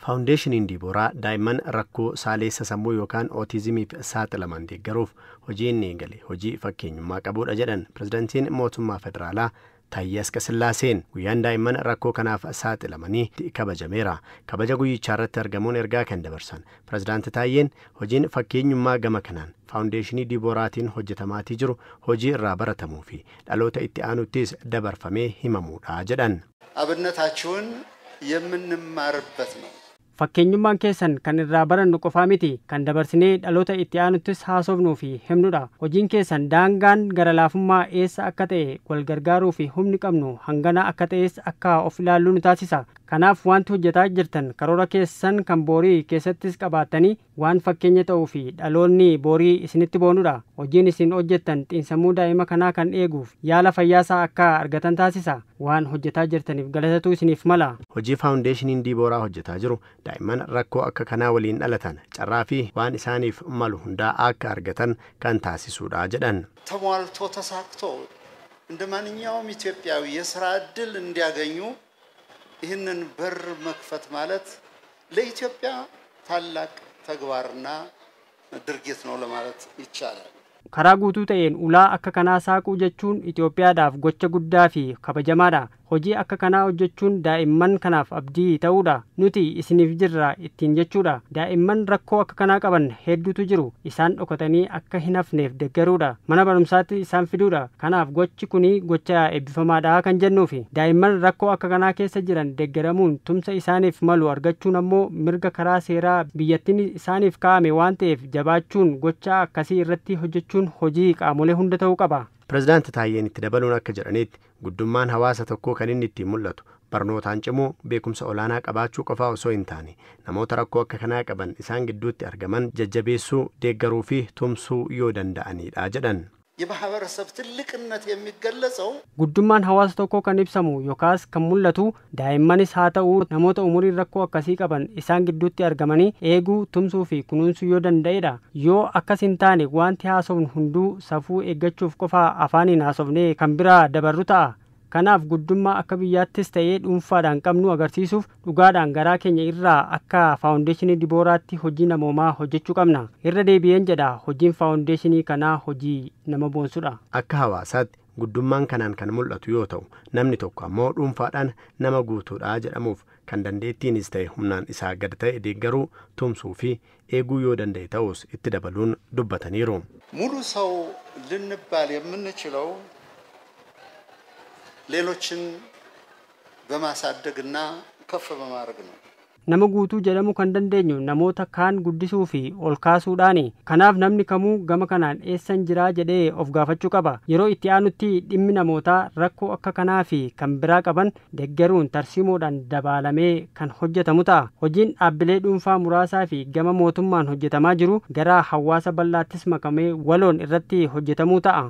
Faawundeeshiniin Diibooraa daa'imman rakkoo saaleessa sammuu yookaan ootizimiif saaxilaman deeggaruuf hojii inni eegale hojii fakkeenyummaa qabudha jedhan pirezidaantiin mootummaa federaalaa Taayyee Asqasillaaseen. Guyyaan daa'imman rakkoo kanaaf saaxilamanii kabajameera. Kabaja guyyichaa irratti argamuun ergaa kan dabarsan pirezidaanti Taayyeen hojiin fakkeenyummaa gama kanaan faawundeeshinii Diibooraatiin hojjetamaatii jiru hojii irraa baratamuu fi dhaloota itti aanuttis dabarfamee himamuudha jedhan. አብነታችሁን የምንማርበት ነው። Fakkeenyummaan keessan kan irraa barannu qofaa miti, kan dabarsinee dhaloota itti aanuttis haasofnuu fi himnudha. Hojiin keessan daangaan gara laafummaa eessa akka ta'e, wal gargaaruu fi humni qabnu hangana akka ta'es akka of ilaalluu nu taasisa. Kanaaf wanti hojjetaa jirtan karoora keessan kan boorii keessattis qabaattanii waan fakkeenya ta'uu fi dhaloonni boorii isinitti boonudha. Hojiin isin hojjettan xiinsammuu daa'ima kanaa kan eeguuf yaala fayyaasaa akka argatan taasisa. Waan hojjetaa jirtaniif galatatu isiniif mala. Hojii faawundeeshiniin Diibooraa hojjetaa jiru daa'imman rakkoo akka kanaa waliin dhalatan carraa fi waan isaaniif malu hundaa akka argatan kan taasisudha jedhan. ተሟልቶ ተሳክቶ እንደ ማንኛውም ኢትዮጵያዊ የስራ እድል እንዲያገኙ ይህንን በር መክፈት ማለት ለኢትዮጵያ ታላቅ ተግባርና ድርጊት ነው ለማለት ይቻላል። Karaa guutuu ta'een ulaa akka kanaa saaquu jechuun Itoophiyaadhaaf gocha guddaa fi kabajamaadha. Hojii akka kanaa hojjechuun daa'imman kanaaf abdii ta'uudha. Nuti isiniif jirra ittiin jechuudha. Daa'imman rakkoo akka kanaa qaban hedduutu jiru. Isaan dhokatanii akka hin hafneef deeggaruudha. Mana barumsaatti isaan fiduudha. Kanaaf gochi kuni gocha eebbifamaadha kan jennuufi. Daa'imman rakkoo akka kanaa keessa jiran deeggaramuun tumsa isaaniif malu argachuun ammoo mirga karaa seeraa biyyattiin isaaniif kaa'ame waan ta'eef, jabaachuun gocha akkasii irratti hojjechuun hojii qaamolee hunda ta'uu qaba. Pirezidaanti Taayyeen itti dabaluun akka jedhanitti, guddummaan hawaasa tokkoo kan inni ittiin mul'atu barnootaan cimuu, beekumsa olaanaa qabaachuu qofaa osoo hin taane, namoota rakkoo akka kanaa qaban isaan gidduutti argaman jajjabeessuu, deeggaruu fi tumsuu yoo danda'anidha jedhan. የማህበረሰብ ትልቅነት የሚገለጸው Guddummaan hawaasa tokkoo kan ibsamu yookaas kan mul'atu daa'immanis haa ta'u namoota umuriin rakkoo akkasii qaban isaan gidduutti argamanii eeguu, tumsuu fi kunuunsuu yoo danda'edha. Yoo akkas hin taane, wanti haasofnu hunduu safuu eeggachuuf qofa afaaniin haasofnee kan biraa dabarru ta'a. Kanaaf guddummaa akka biyyaattis ta'ee dhuunfaadhaan qabnu agarsiisuuf dhugaadhaan garaa keenya irraa akka faawundeeshinii Dibooraatti hojii namoomaa hojjechuu qabna. Irra deebi'een jedha, hojiin faawundeeshinii kanaa hojii nama boonsudha. Akka hawaasaatti guddummaan kanaan kan mul'atu yoo ta'u, namni tokko ammoo dhuunfaadhaan nama guutuudha jedhamuuf kan dandeettiinis ta'e humnaan isaa gad ta'e deeggaruu, tumsuu fi eeguu yoo danda'e ta'us itti dabaluun dubbataniiru. ሙሉ ሰው ልንባል የምንችለው ሌሎችን በማሳደግና ከፍ በማድረግ ነው። Nama guutuu jedhamuu kan dandeenyu namoota kaan guddisuu fi ol kaasuudhaani. Kanaaf namni kamuu gama kanaan eessan jiraa jedhee of gaafachuu qaba. Yeroo itti aanutti dhimmi namootaa rakkoo akka kanaa fi kan biraa qaban deeggaruun tarsiimoodhaan dabaalamee kan hojjetamu ta'a. Hojiin dhaabbilee dhuunfaa muraasaa fi gama mootummaan hojjetamaa jiru gara hawaasa bal'aattis makamee waloon irratti hojjetamuu ta'a.